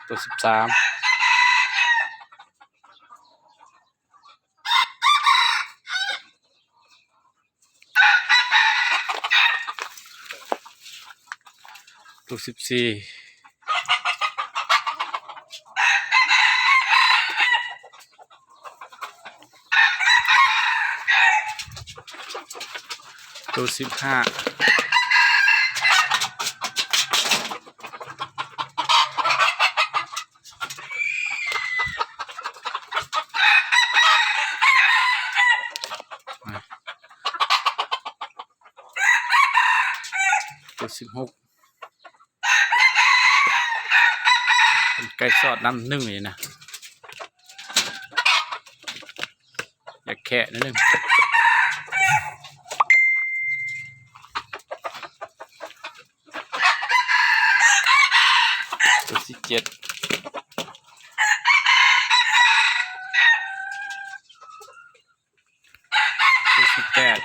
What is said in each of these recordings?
Tus sib xaam. Tus sib xis. Tus sib ham. Tus sib hub. Kais soj dab neeg li na. Yam khem na. Tus sib ciaj. Tus sib peb.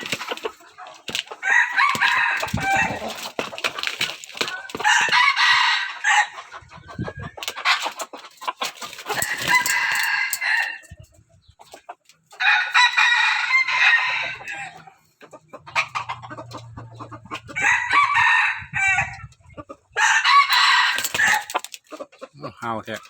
Hau thiab.